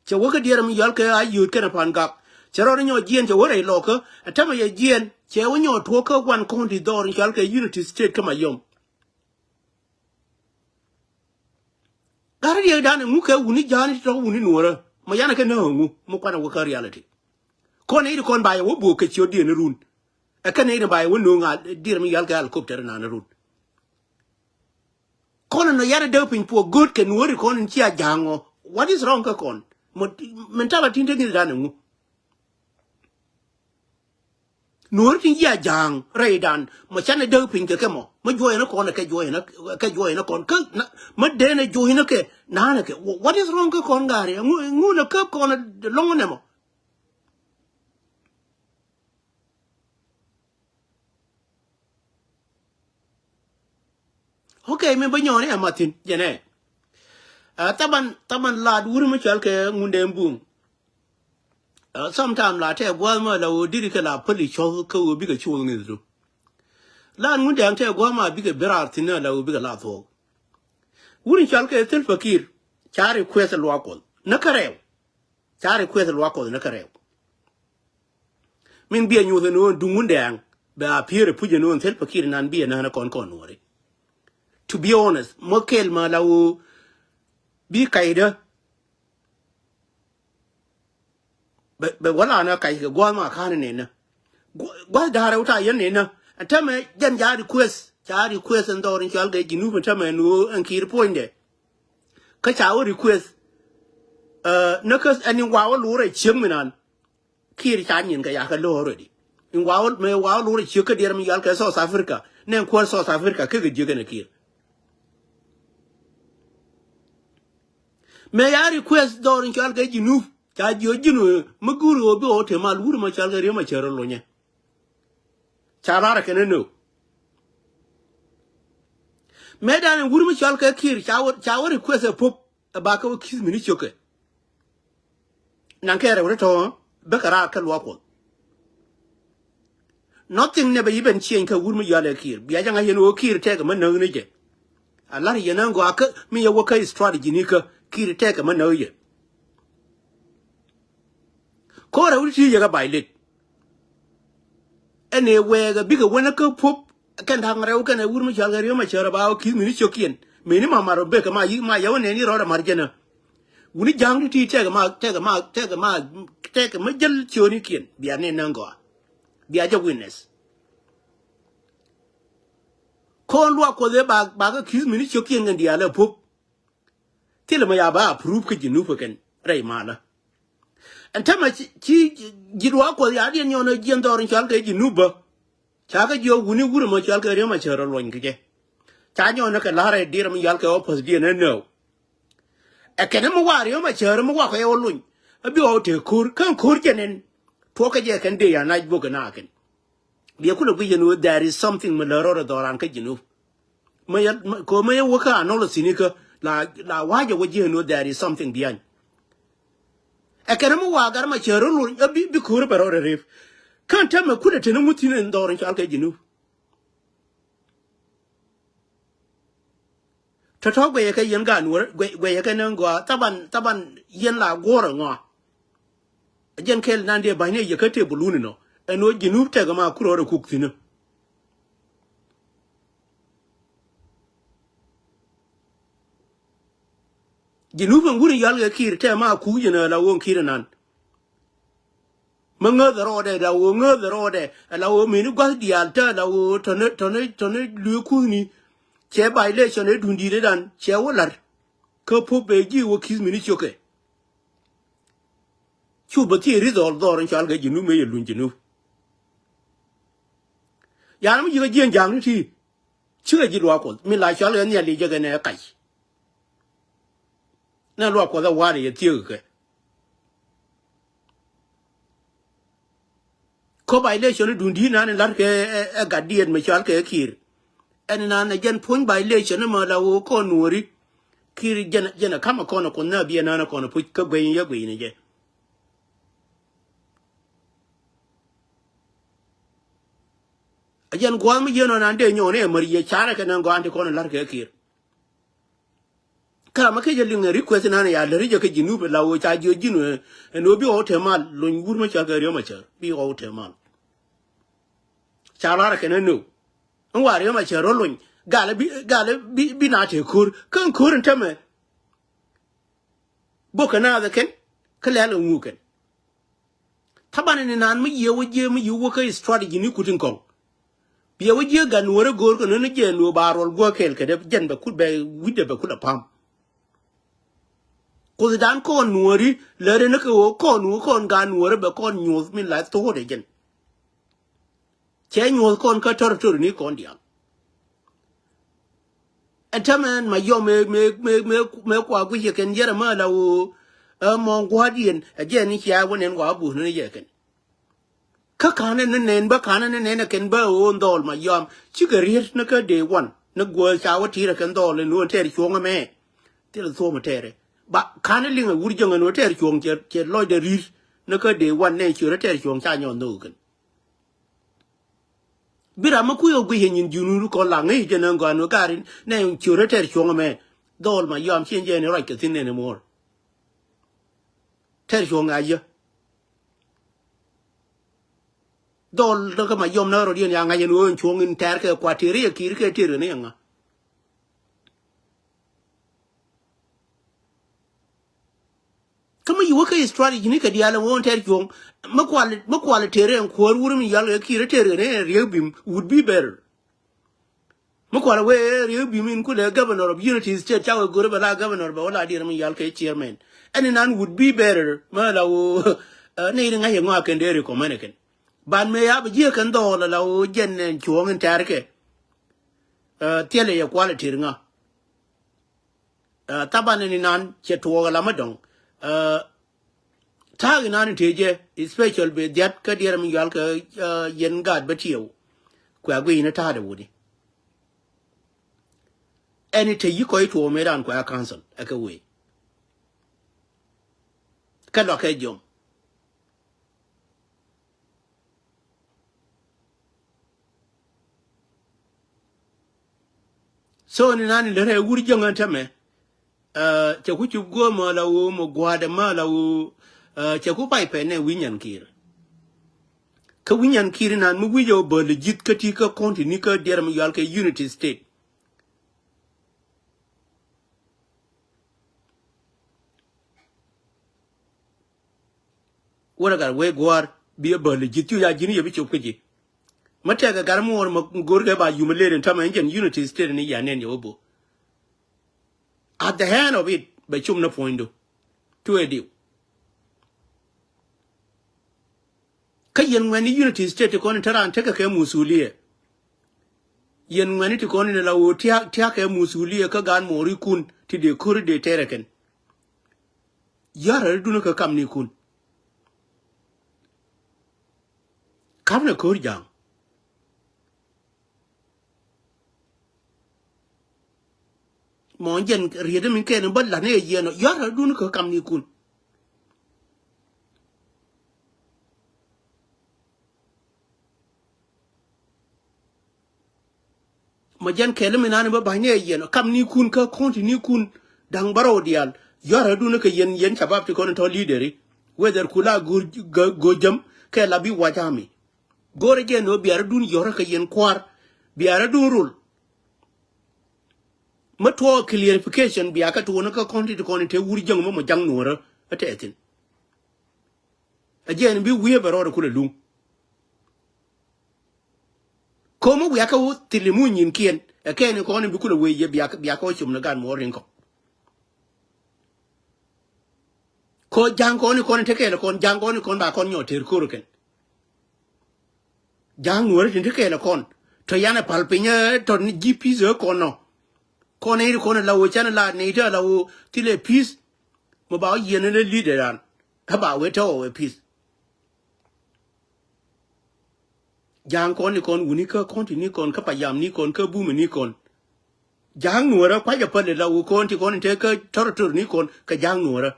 Cɛ wä kä diɛɛr mi yual kɛ Ayööt kɛnɛ Pan Gak. Cɛ rɔɔd nyɔɔ jiɛɛn cɛ wä rɛy lɔɔkä. Ɛ tämɛ yɛ jiɛɛn cɛ wä nyɔɔ tuɔɔk kä wan county dhɔr in yual kɛ Unity State kä Mayom. Gat riɛkdan ɛŋu kɛ wuni ja̱a̱ni ti tɔ̱ wuni nuɔ̱ɔ̱rä mɔ yanɛ kɛ näk ɛŋu mɔ kuanɛ wä kä reality. Kɔn ɛ iri kɔn ba yɛ wä buɔk kɛ ciötdiɛn run. Ɛ kɛn ɛ iri ba yɛ wä no̱o̱ŋ a diɛɛr mi yual kɛ helicopter nan run. Kɔn ɛnɔ yɛn ɛ däk piny puɔ go̱o̱t kɛ nuɔ̱ɔ̱ri kɔn in cia ja̱a̱ŋ ɔ. What is wrong kä kɔn? Mɔ min tala tin te ŋi̱thdan ɛŋu? Nuɔ̱ɔ̱ri tin cia ja̱a̱ŋ rɛydan mɔ canɛ däk piny kɛ kɛ mɔ mɔ juɔyɛ ni kɔn ɛ kɛ juɔyɛ ni kɛ juɔyɛ ni kɔn kä mɔ dee ni juɔyɛ ni kɛ na̱a̱n ɛ kɛ. What is wrong kä kɔn ga̱a̱ri? Ŋu ŋu ni käp kɔn ɛ lɔŋ ni mɔ? Okay, mi bä nyɔɔni ɛ mathin jɛnɛ. Ɛ thaban thaban laat wuri mi cual kɛ Ŋundɛn Buŋ. Ɛ sometime la tɛ gua̱a̱th mɔ la wä diri kɛ la päli cɔth kä wä bikɛ cuɔth ŋi̱thdu. Laat Ŋundɛn tɛ gua̱a̱th ma bikɛ bi raar thin la wä bikɛ la thuɔk. Wuri cual kɛ thil pakir ca request luaak kuɔth ni kärɛw. Ca request luaak kuɔth ni kärɛw. Min biɛ nyuth ɛn ɣöö duŋ wundɛ aŋ bɛ a pier ɛ puc ɛn ɣöö thil pakir nan biɛ nään ɛ kɔn kɔn nuɔri. To be honest, mɔ kɛl ma la ɣöö bi kaydä bɛ, bɛ wä la nä kac kɛ gua̱a̱th ma ka̱n nɛn nä. Gua̱a̱th da̱rɛ wä ta yɛn nɛn nä. Ɛn tämɛ jɛn ca request, ca request ɛn dhɔr in cual kɛ Jinub ɛn tämɛ ɛn ɣöö ɛn kiir puɔ̱nydɛ. Kä ca wä request, ɛ, näkä ɛn in wa wä lurɛ cieŋ mi nan. Kiir ca nyin kɛ yakɛ lo̱o̱ already. In wa wä, mëë wa wä lurɛ cieŋ kä diɛr mi yal kɛ South Africa. Nɛ in kuäär South Africa kekɛ jiäk ɛn ɛ Kiir. Mëë ya request dhɔr in cual kɛ Jinub. Ca jiö Jinub mi guur ɣöö bi ɣɔw te mal wur ma cual kɛ Riek Machar lunyɛ. Ca lar kɛn ɛ nöö. Mëë dan in wur mi cual kɛ Kiir ca wä, ca wä request ɛ pop ɛ bakɛ wä ki̱th mini ciökɛ. Naŋ kɛ rɛw ri tɔ̱ bäkɛ raar kä luaak Kuɔth. Nothing never even change kä wur mi yɔal ɛ Kiir. Bia jɛ ŋa̱c yɛn ɣöö Kiir tɛkɛ mä näk ni jɛ. A lar yɛn ɣän gɔaa kä mi yɛ wä kä strategy ni kä Kiir tɛkɛ mä näk jɛ. Ko̱rɛ wut ti yɛ kä violate. Ɛn ɛ wɛɛkɛ bikɛ wänä kä pop kɛn da̱ŋ rɛw kɛn ɛ wur mi cɔal kɛ Riek Machar ba wä ki̱th mini ciökiɛn. Mini ma mar bek ma yi ma yɛ wä nɛn i̱ rɔɔdɛ mar jɛnä. Wuni ja̱a̱ŋ ti ti tɛkɛ ma, tɛkɛ ma, tɛkɛ ma, tɛkɛ ma jäl ciöönikiɛn bia nɛn näŋ gɔaa. Bia jɛ witness. Ko̱n luaak Kuɔth ëë ba, ba kä ki̱th mini ciökiɛn kɛn diaal ɛ pop. Thilɛ mɛ ya ba approve kä Jinub kɛn rɛy malä. Ɛn tämɛ ci, ci ji̱ luaak Kuɔth ya diɛn nyɔn ɛ jiɛn dhɔr in cɔal kɛ Jinub bä. Ca kɛ jiɔ wuni wurɛ mɔ cɔal kɛ Riek Machar luɔny kɛ jɛ. Ca nyɔn ɛ kɛ la̱rɛ diɛr mi yal kɛ opposite diɛn ɛ nɛw. Ɛ kɛn mi wa Riek Machar mi wa kɛ yɛ wä luny. Ɛ bi ɣɔw te ko̱r kä ko̱r jɛ nɛn. Tuɔk kɛ jɛ kɛn dee ya nac bok kɛ na kɛn. Biɛ kulɛ guic yɛn ɣöö there is something mi lär rɔɔdɛ dhɔran kä Jinub. Mä yɛ, mä, kɛ ɣöö mä yɛ wä kä analysis ni kä la, la wa̱cɛ wä ji̱ yɛn ɣöö there is something behind. Ɛ kɛn mi wa gar ma cɛ rɔ lor ɛ bi, bi ko̱r bɛ rɔɔdɛ rep. Kän tɛmɛ kulɛ teni ŋuth thi̱n in dhɔr in cɔal kɛ Jinub. Tɔ̱tɔ̱ guɛyɛ kɛ yɛn gaat nuɔ̱ɔ̱r, guɛyɛ kɛ ni gɔaa, thaban, thaban yɛn la guɔ̱ɔ̱r ɛŋɔa. Jɛn kɛl nan dee ba̱ny ni yɛ kä tebul wun inɔ. Ɛn ɣöö Jinub tɛkɛ ma kur ɣɔr ɛ kuk thi̱n ɛ. Jinub ɛn wur in yɔal kɛ Kiir tɛk ma kuk yɛn ɛ la ɣöö Kiir ɛnan. Mä ŋäth ɛ rɔɔdɛ, la ɣöö ŋäth ɛ rɔɔdɛ, la ɣöö mini gua̱th diaal te, la ɣöö tɔ̱ni, tɔ̱ni, tɔ̱ni luee kuthni. Cɛ violation ɛ duŋdi̱i̱t ɛ dan cɛ wä la̱r. Kä puɔ̱p bɛ ji̱ wä ki̱th mini ciökɛ. Cu bä thiee ri̱th ɔl dhɔr in cɔal kɛ Jinub mëë yɛ luny Jinub. Yan mi ji̱ kɛ jiɛn ja̱a̱ŋ ni ti. Cikɛ ji̱ luaak Kuɔth min la cɔal kɛ nhial i̱ jɛ kɛ nɛ kac. Nɛ luaak Kuɔth ɛ wa̱a̱dɛ yɛ thieek kɛ. Kä violation ni duŋdi̱i̱t nan in la̱r kɛ ɛ, ɛ gat diɛt mi cɔal kɛ Kiir. Ɛn nan ɛ jɛn puɔ̱ny violation ni mɔ la ɣöö kɔn nuɔ̱ɔ̱ri. Kiir jɛn, jɛn ɛ ka̱mɛ kɔn ɛ Kuoth nɛ biɛ nan ɛ kɔn ɛ puc kä guey in yɛ guey in jɛ. A jɛn gua̱a̱th mi jiɛn ɔ nan dee nyɔɔn ɛ mär yɛ carɛ kɛ nan gɔaa in ti kɔn ɛ la̱r kɛ Kiir. Kä ram mi kec jɛ liŋ ɛ request nan ya läri jɛ kä Jinub la ɣöö ca jiɔ ji̱n ɛ, ɛn ɣöö bi ɣɔw te mal luny wur mi cɔal kɛ Riek Machar bi ɣɔw te mal. Ca lar ɛ kɛn ɛ nöw. Ɛn wa Riek Machar rɔ luny gal ɛ bi, gal ɛ bi, bi na te ko̱r kä ɛn ko̱r ɛn tämɛ. Bok kɛ naath ɛ kɛn kä lɛl ɛ ŋu kɛn. Thaban in nan mi yiëë wä jiëë mi yiëë wä kä strategy ni kut in kɔŋ. Biɛ wä jiëë gat nuɔ̱ɔ̱rä go̱o̱r kɛ nöni jiɛn nuɔ̱ɔ̱r ba ruɔl guäk kɛɛl kɛ dee jɛn bɛ kut bɛ wi̱cdɛ bɛ kut a pam. Kuothdan kɔn nuɔ̱ɔ̱ri lät in kɛ ɣöö kɔn wä kɔn gat nuɔ̱ɔ̱rä bɛ kɔn nyuɔ̱th min la tho̱o̱t ɛ jɛn. Cɛ nyuɔ̱th kɔn kä territory ni kɔn diaal. Ɛn tämɛ ɛn ma yɔm mëë, mëë, mëë, mëë, mëë kua guic yɛ kɛn yɛrɛ mä la ɣöö ɛ mɔ gua̱a̱r diɛn ɛ jɛ ni cia wä nɛn wa buth ni yɛ kɛn. Kä ka̱n ɛn ni nɛn bä ka̱n ɛn ni nɛn ɛ kɛn bä ɣöö dhɔl ma yɔm cikɛ riet ni kä day one ni guäth ca wä ti̱i̱t ɛ kɛn dhɔl ɛn ɣöö tɛɛr cuɔ̱ŋ ɛmɛ. Thilɛ thuɔ̱ɔ̱m ɛ tɛɛrɛ ba ka̱n ɛ liŋ ɛ wur jäŋ ɛn ɣöö tɛɛr cuɔ̱ŋ cɛ, cɛ lɔcdɛ ri̱t ni kä day one nɛ ciöt ɛ tɛɛr cuɔ̱ŋ ca nyɔn nhök ɛ kɛn. Bi ram mi kui̱ ɣä gui̱c ɛ nyin ji̱ nuur kɔn la ŋäc jɛ nɛ gɔaa nuur gaari nɛ ciöt ɛ tɛɛr cuɔ̱ŋ ɛmɛ. Dhɔl ma yɔam cieŋ jɛ ni ruac kɛ thi̱n nɛn ɛmuɔ̱ɔ̱r. Tɛɛr cuɔ̱ŋ a yä. Dhɔl dä kä ma yɔm na rɔ diɛn ya ŋa̱c ɛn ɣöö ɛn cuɔ̱ŋ in tɛ̈r kɛ kuat tëë ri ɛ ki̱i̱r kɛ tëë ri ni ɛŋa. Kä mi yi wä kä strategy ni kɛ diaal ɛn ɣöö ɛn tɛ̈r cuɔ̱ŋ. Mi kual, mi kual tëë ri ɛn kuäär wur mi yɔal kɛ ki̱i̱r tëë ri ni ɛn riek bim would be better. Mi kual wee riek bim in kulɛ governor of unity state ca wee go̱r bɛ la governor bɛ wä la diɛn mi yɔal kɛ chairman. Ɛn in an would be better mi la wä nɛy ri ŋa̱c ɛŋɔ a kɛn dee recommend kɛn. Ban mëë ya bi jiɛ kɛn dhɔɔl ala ɣöö jɛn nɛn cuɔ̱ɔ̱ŋ in tɛ̈r kɛ. Thilɛ yɛ quality ri ŋa. Thaban ni nan cɛ tuɔɔk ala mi dɔ̱ŋ. Ta̱a̱ inan in tëë jɛ special bɛ dhiat kä diɛɛr mi yual kɛ yɛn gaat bä tiɛw. Kuɛ aguiy ni ta̱a̱dɛ wuni. Ɛn in te yi kɔc tuɔɔk mëë ran kuɛ a council ɛ kɛ wee. Kɛ luak kɛ jiɔm. So ni nan in lät ɛ wur jäŋä tämɛ. Cɛ ku cup guɔ̱ɔ̱mä la ɣöö mɛ gua̱a̱dɛ mä la ɣöö cɛ ku pay pɛn nɛ wi̱ny nyan kiir. Kä wi̱ny nyan kiir inan mi wi̱c ɛ ɣöö bäl ji̱th kä ti kä county ni kä diɛɛr mi yual kɛ unity state. Wä rɛ gat wee gua̱a̱r bi ɛ bäl ji̱th cu ya ji̱n yɛ bi cop kä ji̱. Mä tɛkɛ gat muɔɔr mɛ go̱rkɛ ba yum ɛ lëërin tämɛ in jɛn unity state ni ya nɛn yɛ wä bo̱. At the end of it bɛ cum ni puɔ̱nydu. Tuɛ diw. Kä yɛn ŋuɛ̈ni unity state ti kɔn in te raan tekɛ kɛ musuliɛ. Yɛn ŋuɛ̈ni ti kɔn in la ɣöö tiak tiak kɛ musuliɛ kä gaat muɔɔrikun ti dee ko̱ri dee tɛrɛ kɛn. Yar rɛ dun kä kamnikun. Kapnɛ ko̱r ja̱a̱ŋ. Mɔ jɛn riet mi kɛn bä lat ni ɛ yiɛn ɔ yɔr adun kä kam ni kun. Mɔ jɛn kɛl mi nani bä ba̱ny ni ɛ yiɛn ɔ kam ni kun kä kɔn ti ni kun. Da̱ŋ bärɔw diaal yɔr adun kä yɛn yɛn cabab ti kɔn tɔ lideri. Whether kula go̱o̱ jam kɛ la bi wac ami. Go̱rɛ jɛ ni ɣöö biarä dun yɔrä kɛ yɛn kua̱r biarä dun rol. Mä tuɔɔk clarification bia kä tuɔɔk ni kä kɔn ti ti kɔn in te wur jäŋ mä mɔ jaŋ nuɔ̱ɔ̱rä ɛ tɛthin. Ɛ jɛ ni bi wiee bɛ rɔɔdɛ kulɛ luŋ. Ko̱mä wiakä wä thili mu nyinkiɛn ɛ kɛn in kɔn in bi kulɛ wee yɛ biakä wä com ni gan muɔɔr in kɔk. Kɔ ja̱a̱ŋ kɔn in kɔn in te kɛɛl kɔn ja̱a̱ŋ kɔn in kɔn ba kɔn nyɔ ter ko̱r kɛn. Ja̱a̱ŋ nuɔ̱ɔ̱ri tin ti kɛɛl kɔn tɔ yan ɛ pal piny ɛ tɔ ni ji̱ pi̱th ɛ kɔn nɔ. Kɔn ɛ iri kɔn ɛ la wä can ɛ la nɛy ti ɛ la wä thilɛ pi̱th. Mɛ ba wä yiɛn ɛ lɛ li̱t ɛ ran ɛ ba wee tɛ wä wee pi̱th. Ja̱a̱ŋ kɔn ni kɔn wuni kä kɔn ti ni kɔn kä payam ni kɔn kä bumɛ ni kɔn. Ja̱a̱ŋ nuɔ̱ɔ̱rä kua̱c ɛ päl ɛ la wä kɔn ti kɔn in te kä territory ni kɔn kɛ ja̱a̱ŋ nuɔ̱ɔ̱rä.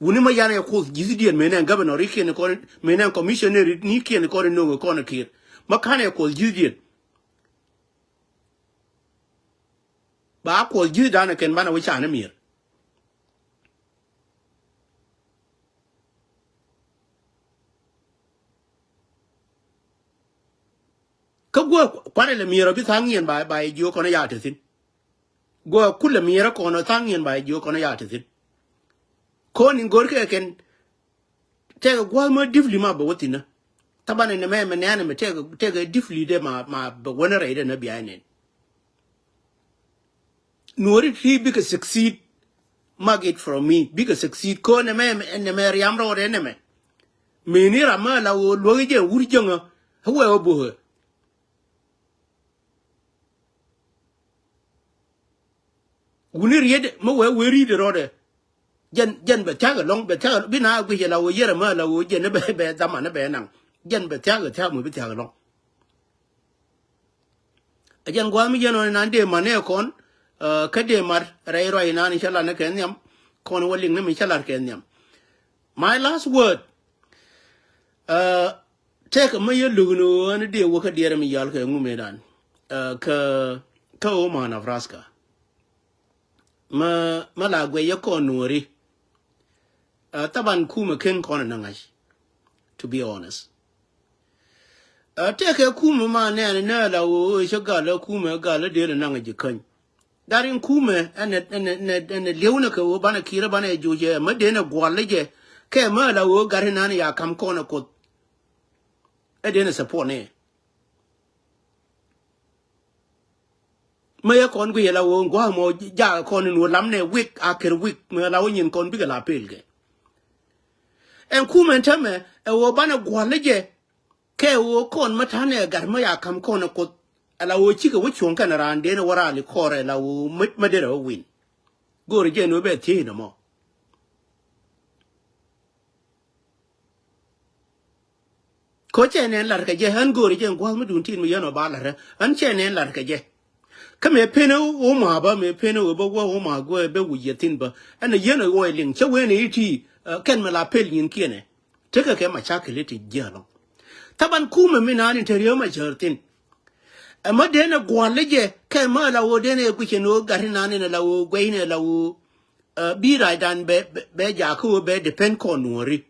Wuni ma yan ɛ kuoth ji̱thdiɛn menɛ governor ikiɛn kɔn menɛ commissioner ni kiɛn kɔn noŋ kɔn kir ma kan ɛ kuoth ji̱thdiɛn. Ba kuoth ji̱thdan kɛn banɛ wä can mier. Kä guɔ kuarɛ lɛ mier ɔ bi tha̱a̱ŋ ŋiɛn ba ba jiök kɔn ya te thin. Guɔ kulɛ mier ɔ kɔn ɔ tha̱a̱ŋ ŋiɛn ba jiök kɔn ya te thin. Kɔn in go̱r kɛ kɛn tɛkɛ gua̱a̱th mä dipli ma bɛ wä thi̱n ɛ. Thaban ɛn ɛmɛ mɛ nɛɛn ɛmɛ tɛkɛ tɛkɛ dipli dɛ ma ma bɛ wä ni rɛy dɛ nä bia ɛnɛn. Nuɔri ti bikɛ succeed. Mark it from me bikɛ succeed kɔn ɛmɛ ɛn ɛmɛ riam rɔɔdɛ ɛn ɛmɛ. Mëni ram mä la wä luäk jɛ wur jäŋä. Ɛ wɛ wä bo̱hɛ. Wuni riet mi wee wee ri̱i̱t rɔɔdɛ. Jɛn jɛn bɛ thiak ɛlɔ̱ŋ bɛ thiak bi na guic ɛla wee yɛrɛ mi ɛla wee jɛn bɛ bɛ dhaman bɛ naŋ. Jɛn bɛ thiak ɛ thiak mi bi thiak ɛlɔ̱ŋ. Ɛ jɛn gua̱a̱th mi jɛn ɣän inan dee mat ni ɛ kɔn. Kä dee mat rɛy ruac inan in cä lat ni kɛ nhiam. Kɔn wä liŋ ni mi cä lat kɛ nhiam. My last word. Tëëkɛ mä yɛ lo̱k ni ɣöö ɛn dee wä kä diɛɛr mi yɔal kɛ ŋu mëëdan. Kä kä Omaha, Nebraska. Mä mä la guɛc yɛ kɔn nuɔ̱ɔ̱ri. Thaban kumɛ ken kɔn ɛ nä ŋa̱c. To be honest. Ɛ tëëkɛ kumɛ ma nɛɛni nɛ la ɣöö ɛ cä gal ɛ kumɛ gal ɛ dee lɛ naŋ ɛ ji̱ käny. Gat in kumɛ ɛn ɛ ɛn ɛ ɛn ɛ li̱ewnɛ kɛ ɣöö banɛ ki̱i̱rä banɛ joc ɛ mä dee nɛ gua̱l ɛ jɛ kɛ mä la ɣöö gat in nani ya ka̱m kɔn ɛ kuoth. Ɛ dee nɛ support nɛ. Mä yɛ kɔn guic ala ɣöö gua̱a̱k mɔ jaak kɔn in wä lamnɛ wik a kër wik mä ala ɣöö nyin kɔn bikɛ la pel kɛ. Ɛn kumɛ ɛn tämɛ ɛ ɣöö banɛ gua̱l ɛ jɛ kɛ ɣöö kɔn mä ta̱nɛ gat mä ya ka̱m kɔn ɛ kuoth. Ala ɣöö cikɛ wä cuɔ̱ŋ kɛn raan den ɛ wä raal i̱ kɔrɛ ala ɣöö mä mä derɛ wä win. Go̱o̱rɛ jɛ ni wä bɛ thiec ni mɔ. Ko cɛ nɛn lar kɛ jɛ ɣän go̱o̱rɛ jɛ gua̱a̱th mi duun tin mi yɛn ɔ ba lar ɣän cɛ nɛn lar kɛ jɛ. Kä mɛ pen ɣöö ma bä mɛ pen ɣöö bä wä ɣöö ma guɛ bɛ wi̱c yɛ thin bä ɛn yɛn ɣöö liŋ cä wen iti. Kɛn mi la pel nyin kiɛnɛ tekɛ kɛ ma cakɛ lɛ ti jiɛ lɔŋ. Thaban kumɛ mi naan in te riäm a cär thin. Ɛmä den ɛ gua̱l lä jɛ kɛ mä la ɣöö den ɛ guic ɛn ɣöö gat in naan in ɛ la ɣöö guɛy in ɛ la ɣöö bi rac dan bɛ bɛ jakä ɣöö bɛ depend kɔn nuɔ̱ri.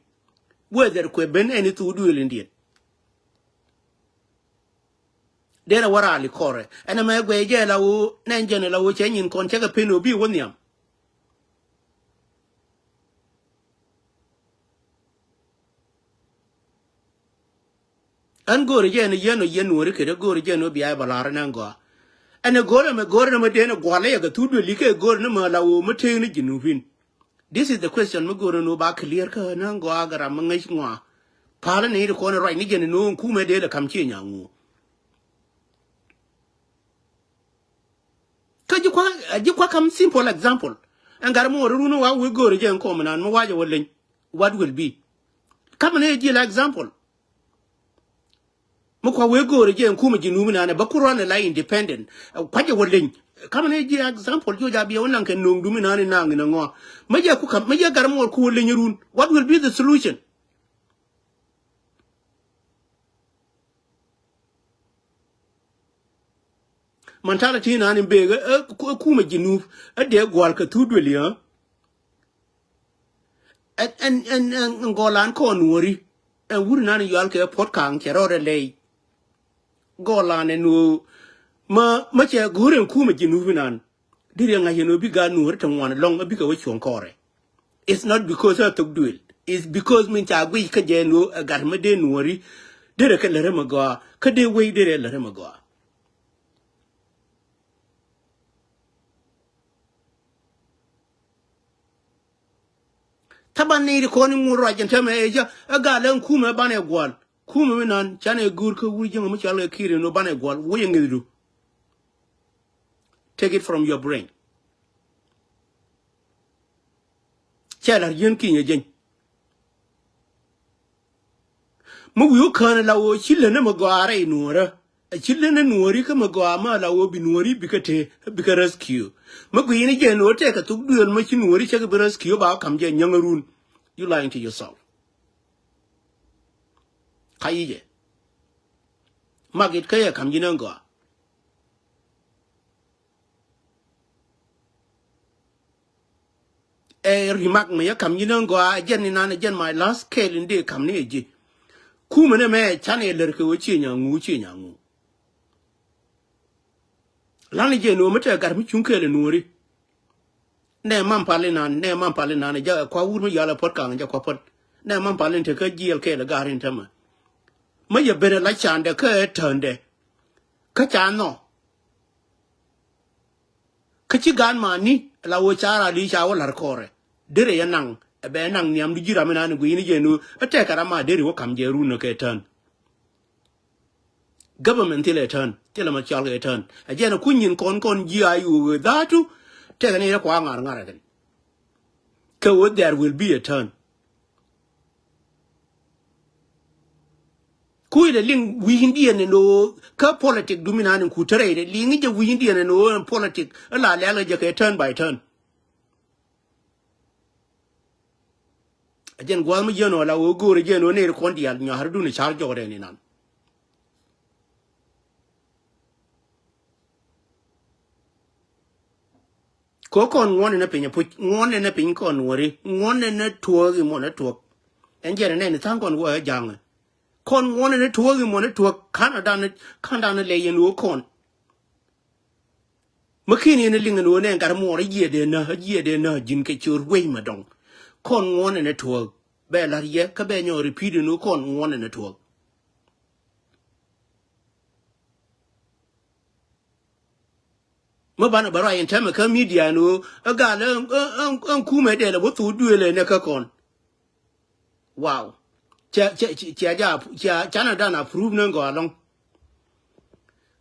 Whether kuɛ ben ɛn i̱ thuk duëël in diet. Derɛ wä raal i̱ kɔrɛ ɛn ɛmɛ guɛy jɛ la ɣöö nɛn jɛn la ɣöö cɛ nyin kɔn cɛ kɛ pen ɣöö bi wä nhiam. Ɛn go̱o̱rɛ jɛ ɛn yɛn ɔ yɛn nuɔ̱ri kɛ dee go̱o̱rɛ jɛ ɛn ɔ bia ɛ bɛ la̱r ɛn ɛn gɔaa. Ɛn ɛ go̱o̱rɛ mɛ go̱o̱rɛ ni mɛ den ɛ gua̱l ɛ yɛ kɛ thuk duëël i̱ kɛ go̱o̱rɛ ni mɛ la ɣöö mɛ tëëk ni ji̱ nupin. This is the question mi go̱o̱rɛ ni wä ba clear kä ni ɣän gɔaa gɛ ram mi ŋäc ŋɔaa. Palä ni ri kɔn ruac ni jɛn ni wä kumɛ dee lɛ kam cië nyaŋu. Kä ji̱ kua ji̱ kua kam simple example. Ɛn gat mi wä ri run wa wi̱i̱ go̱o̱rɛ jɛ ɛn kɔm nan mi wacɛ wä leny. What will be? Kam ni ji̱ la example. Mi kua wee go̱o̱rɛ jɛ ɛn kumɛ ji̱ numi nanɛ bä ku ruan ɛ la independent. Kuacɛ wä leny. Kamɛ ni ji̱ example ji̱ wä ja̱ biɛ wä naŋ kɛ no̱o̱ŋ dumi nanɛ naŋ in a ŋɔa. Mi jɛ ku kam mi jɛ gat muɔr ku wä leny run. What will be the solution? Mentality nanɛ bek ɛ kumɛ ji̱ nup ɛ dee gua̱l kɛ thuk duëli ɛ. Ɛn ɛn ɛn ɛn gɔlan kɔn nuɔri. Ɛn wur nan yual kɛ puɔt kaŋ cɛ rɔɔdɛ lɛy. Gɔlan ɛn ɣöö mä mä cɛ go̱o̱r ɛn kumɛ ji̱ nupi nan. Diri ɛŋa̱c ɛn ɣöö bi gaat nuɔri te ŋuan ɛlɔ̱ŋ ɛ bikɛ wä cuɔ̱ŋ kɔrɛ. It's not because ɛ thok duël. It's because min ca guic kä jɛ ɛn ɣöö ɛ gat mä dee nuɔri. Derɛ kɛ lärä mä gɔaa kä dee wei derɛ lärä mä gɔaa. Thaban ni ri kɔn iŋu ruac in tämɛ ɛ jɛ ɛ gal ɛn kumɛ banɛ gual. Kumɛ mi nan canɛ go̱o̱r kä wur ji̱ŋ mi cɔal kɛ ki̱i̱r in wä banɛ gual wä yɛ ŋi̱thdu. Take it from your brain. Cɛ la̱r yien ki̱nyɛ jeny. Mi wi̱i̱ wä kään la wä ci länä mi gɔaa rɛy nuɔ̱ɔ̱rä. A ci länä nuɔ̱ɔ̱ri kä mi gɔaa ma la wä bi nuɔ̱ɔ̱ri bikɛ te bikɛ rescue. Mi gui̱i̱ni jɛ nuɔ̱ɔ̱r tɛkɛ thuk duël ma ci nuɔ̱ɔ̱ri cɛ kɛ bi rescue ba wä ka̱m jɛ nyäŋä run. You lying to yourself. Ka yi jɛ. Mak it kä yɛ ka̱m ji̱n ɛn gɔaa. Ɛ remark mi yɛ kam nyin ɛn gɔaa ɛ jɛn ni nan ɛ jɛn my last scale in dee kam ni ɛ ji̱. Kumɛ ni mɛ can ɛ lär kɛ wä cië nyaŋu cië nyaŋu. Lan ɛ jɛ ni wä mi tɛ gat mi cuŋ kɛɛl ɛ nuɔri. Nɛ mam pal inan nɛ mam pal inan ɛ jɛ kua wur mi yal ɛ puɔt kaŋ ɛ jɛ kua puɔt. Nɛ mam pal in te kä jiɛl kɛɛl ɛ gar in tämɛ. Mi yɛ ben ɛ la candɛ kä ɛ tändɛ. Kä ca nhɔ. Kä ci gan mani la wä ca ral i̱ ca wä la̱r kɔrɛ derɛ yɛ naŋ. Ɛ bɛ naŋ niam di ji̱ ram inan i̱ gui̱ni jɛ nu ɛ tɛkɛ ram ma deri wä kam jɛ run ɛ kɛ tän. Government thilɛ tän thilɛ ma cɔal kɛ tän ɛ jɛn ɛ kuny nyin kɔn kɔn ji̱ a yuuk ɛ dhatu. Tɛkɛ ni rɛ kua ŋa̱r ŋa̱r ɛ kɛn kɛ wä there will be a turn. Kui̱dɛ liŋ wi̱i̱ndiɛn ɛn ɣöö kä politic dumi nan in ku tärɛydɛ liŋ i̱ jɛ wi̱i̱ndiɛn ɛn ɣöö ɛn politic ɛ la lɛ̈k ɛ jɛ kɛ turn by turn. Ɛ jɛn gua̱a̱th mi jiɛn ɣöö la ɣöö go̱o̱rɛ jiɛn ɣöö nɛy ri kɔn diaal nyɔa̱r dun ɛ ca̱r jɔkdɛn inan. Ko kɔn ŋuɔ̱n inɛ piny apuc ŋuɔ̱n inɛ piny kɔn wäri ŋuɔ̱n inɛ tuɔɔk imɔ inɛ tuɔɔk. Ɛn jiɛn inɛ ni tha̱a̱ŋ kɔn wä ɛ ja̱a̱ŋ ɛ. Kɔn ŋuɔnɛ ni tuɔɔk i̱ muɔnɛ tuɔɔk ka̱n a dan, ka̱n dan lɛ yɛn ɣöö kɔn. Mä ki̱n yɛn liŋ ɛn ɣöö nɛ gat muɔɔr a yiëëdɛ nä, a yiëëdɛ nä ji̱n kɛ ciöör wec mɛ dɔ̱ŋ. Kɔn ŋuɔnɛ ni tuɔɔk bɛ la̱r yɛ kä bɛ nyɔɔk repeat ɛn ɣöö kɔn ŋuɔnɛ ni tuɔɔk. Mä banɛ bä ruac in tɛmɛ kä media ni ɣöö ɛ gal ɛ, ɛ, ɛ, ɛ kumɛ dɛl ɛ wä thok duëël ɛ nɛ kä kɔn. Wow. Cia, cia, cia, cia, cia, canɛ dan approve ni gɔaa lɔŋ.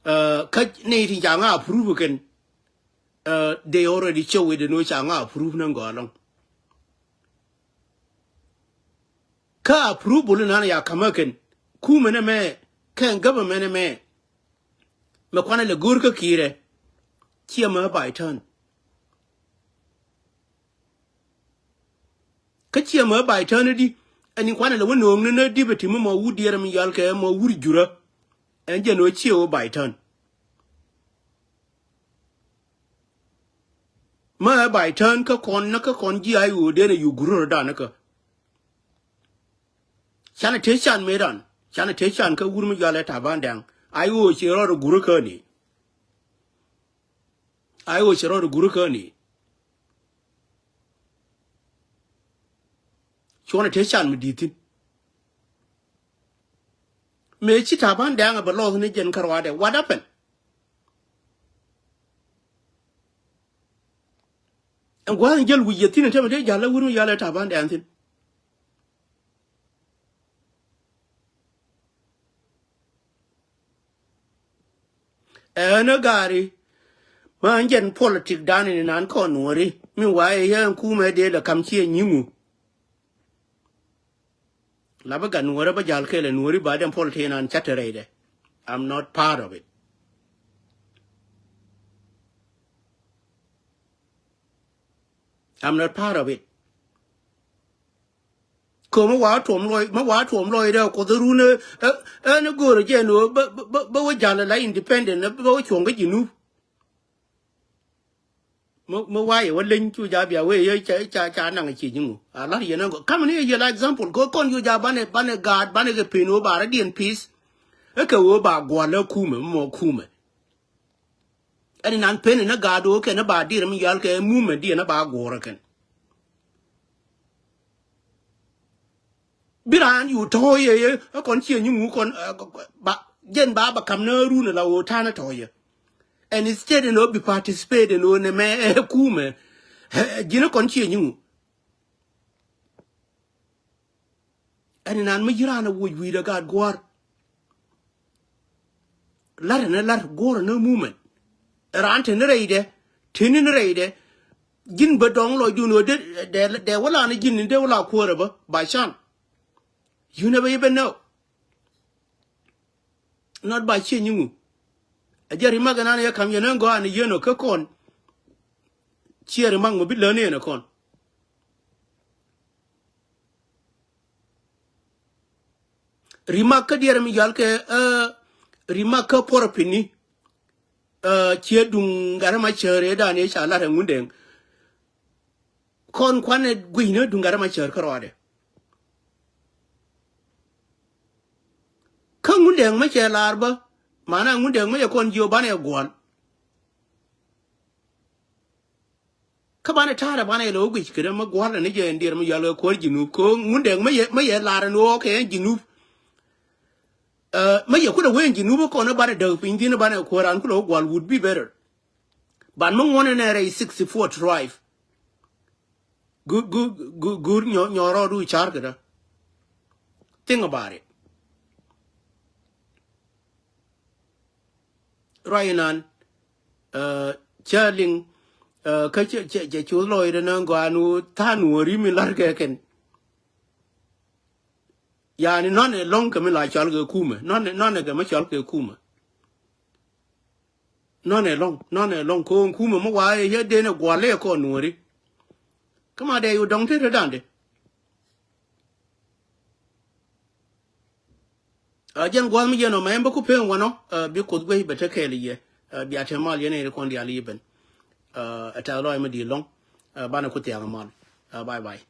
Ɛ, kä ni ti ca ŋa approve kɛn. Ɛ, they already show it ni ɣöö ca ŋa approve ni gɔaa lɔŋ. Kä approval inan ya ka̱m ɛ kɛn kumɛ nɛ mɛ kɛn government nɛ mɛ. Mɛ kuanɛ lɛ go̱o̱r kä ki̱i̱rɛ. Ciɛ mɛ by turn. Kä ciɛ mɛ by turn di ɛn in kuanɛ lɛ wä nööŋ ni nä deputy mi mɔ wut diɛɛr mi yɔal kɛ mɔ wut jurä. Ɛn jɛn ɣöö ciɛ wä by turn. Mä ɛ by turn kä kɔn nä kä kɔn ji̱ ay ɣöö den ɛ yu gurä rɔ dan kä. Canɛ te can mëë dan canɛ te can kä wur mi jualɛ Taban Dɛŋ. Ay ɣöö ci rɔɔd ɛ gurä kä ni. Ay ɣöö ci rɔɔd ɛ gurä kä ni. Cuɔnɛ te can mi di̱i̱t thi̱n. Mëë ci Taban Dɛŋ ɛ bɛ lɔth ni jɛn kä ruaadɛ. What happened? Ɛn gua̱a̱th in jäl wi̱c yɛ thi̱n in te mi dee ja̱l la wur mi yɔal ɛ Taban Dɛŋ thi̱n. Ɛn ɛ gaari ma jɛn politik dan in nan kɔn nuɔri mi wa ɛ yɛ ɛn kumɛ dee lɛ kam ciɛ nyiŋu. La bä gat nuɔrä bä jal kɛl ɛ nuɔri ba dɛm politik nan ca te rɛydɛ. I'm not part of it. I'm not part of it. Ko mi wa tuɔm lɔy, mi wa tuɔm lɔy dɛ kuoth run ɛ, ɛ, ɛ ni go̱o̱r jɛ ni bä, bä, bä wä jal la independent, bä wä cuɔ̱ŋ kä Jinub. Mi, mi wa yɛ wä leny cu ja bia wee yɛ ca, ca, ca naŋ cie jiŋ wä. A lar yɛn ɛn gɔ. Kam ni yɛ la example. Ko kɔn cu ja banɛ, banɛ gaat, banɛ kɛ pen wä ba rɛ diɛn peace. Ɛ kɛ wä ba gua̱l ɛ kumɛ, mɔ kumɛ. Ɛn inan pen inä gaat wä kɛn ɛ ba dir mi yal kɛ movement diɛn ɛ ba guɔ̱r ɛ kɛn. Bi raan yu tɔ̱ɔ̱c yɛ yɛ ɛ kɔn ciɛ nyi ŋu kɔn, ɛ, ba jɛn ba ba kam ni run ala ɣöö ta̱a̱n ɛ tɔ̱ɔ̱c yɛ. And instead in ɔ bi participate in ɔ nɛ mɛ ɛ kumɛ, ɛ, ji̱n ɛ kɔn ciɛ nyi ŋu. Ɛn inan mi ji̱ raan ɛ woc wi̱i̱dɛ gaat gua̱a̱r. Lar ɛn ɛ lar guɔ̱r ɛn ɛ movement. Raan te ni rɛydɛ, te ni ni rɛydɛ. Ji̱n bä dɔ̱ŋ lɔcdun ɣöö dee, dee, dee wä la ni ji̱n ni dee wä la kuäärä bä, ba can. You never even know. Not ba ciɛ nyiŋu. Ɛ jɛ rimak ɛnan yɛ ka̱m yɛn ɛn gɔaa ni yɛn ɔ kä kɔn. Ciɛ rimak mɔ bi län yɛn ɛ kɔn. Rimak kä diɛɛr mi yal kɛ, ɛ, rimak kä puɔr pini. Ɛ, ciɛ duŋ gat ma cäär ëë dan ëë ca lat ɛ Ŋundɛŋ. Kɔn kuanɛ gui̱cnä duŋ gat ma cäär kä ruaadɛ. Kä Ŋundɛŋ mi cɛ laar bä, mana Ŋundɛŋ mi cɛ kɔn jiö banɛ gua̱l. Kä banɛ ta̱a̱rɛ banɛ lɛ wä guic kɛ dee mä gua̱lɛ ni jɛ ɛn diɛɛr mi yal kɛ kuäär Jinub kɛ ɣöö Ŋundɛŋ mä yɛ, mä yɛ lar ɛn ɣöö kɛ ɛn Jinub. Ɛ, mä yɛ kulɛ wee ɛn Jinub kɔn ɛ banɛ däk piny dhi̱n ɛ banɛ kuäär an kulɛ wä gua̱l would be better. Ban mä ŋuɔ̱n ɛn ɛ rɛy sixty four tribe. Gur, gur, gur, gur nyɔ, nyɔ rɔɔdu car kɛ dee. Think about it. Ruac inan, ɛ, cä liŋ, ɛ, kä cɛ, cɛ, cɛ cuth lɔcdä ni gɔaa ni tha̱a̱n wä ri̱m in la̱rkɛ kɛn. Yani nɔnɛ lɔ̱ŋ kɛ mi la cɔal kɛ kumɛ, nɔnɛ, nɔnɛ kɛ mi cɔal kɛ kumɛ. Nɔnɛ lɔ̱ŋ, nɔnɛ lɔ̱ŋ ko̱o̱ŋ kumɛ mi wa yɛ denɛ gua̱l lɛ kɔn nuɔ̱ri. Kä ma dee yu dɔ̱ŋ te te da̱ŋ dee. Ɛ, jɛn gua̱a̱th mi jɛn ɔ mɛ ɛn bä ku pen wanɔ, ɛ, bi Kuoth guec bɛ te kɛɛl yɛ. Ɛ, bia te mal yɛn ɛ kɔn diaal i̱ ben. Ɛ, ɛ tɛth lɔc mi di̱i̱t lɔ̱ŋ. Ɛ, banɛ ku thiaŋ mal. Ɛ, bye bye.